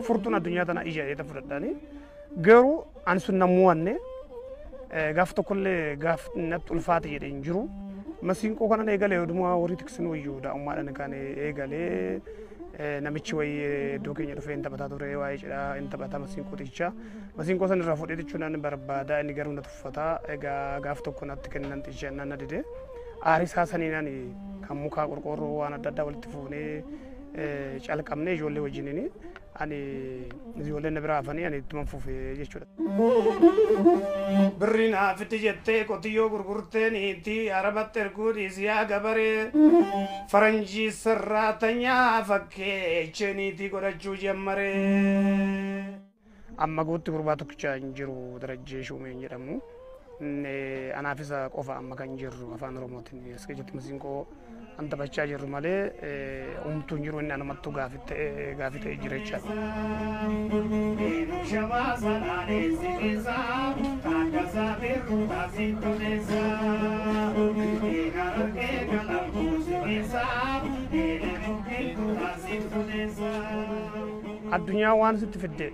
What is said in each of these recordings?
Furtuun addunyaa tana ija jedhee fudhadhaani. Garuu ani sun nan mo'anne, gaaf tokkollee gaaf natti ulfaate jedhee hin jiru. Masiinqoo kanan eegalee odumaa warri tiksin wayyuu daa'ummaadhaan kan eegalee, namichi wayii iddoo keenya dhufee hin taphataa ture, waa'ee cidhaa hin taphata masiinqooticha. Masiinqoo san irraa fuudhee jechuun nan barbaada, inni garuu na tuffata. Egaa gaaf tokko natti kennan xicha nan na dide. Aarisaa saniin ani kan mukaa, qorqoorroo, waan adda addaa walitti fuunee calqabnee ijoollee wajjiniini, ani ijoolleen na biraa hafanii ani ittuma fufee jechuudha. Birri naa fidi jettee qotiyyoo gurgurtee niitii arabatti erguu dhiisi yaa gabaree, faranjii sarraatanyaa fakkeechee niitii godhachuu jammaree. Amma guutti gurbaa tokkicha hin jiru, Darajjee Shuumeen jedhamu. Anaaf isa qofa amma kan jirru afaan Oromootiin as keessatti masiinqoo an taphachaa jirru malee homtuu hin jiru, inni anumattuu gaafii ta'e jira jechaadha. Addunyaa waan sitti fidde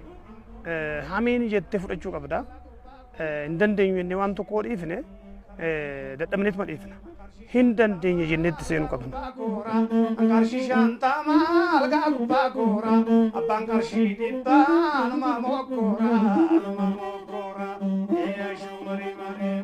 hamiin jettee fudhachuu qabda. Hin dandeenyu jennee waan tokko dhiifne dadhabneetuma dhiifna. Hin dandeenya jenneetti seenuu qabna. Qarshii 50 algaa gubbaa koora, abbaan qarshii 100 numa mokkoora, numa mokkoora. Eeyyashuu marii marii.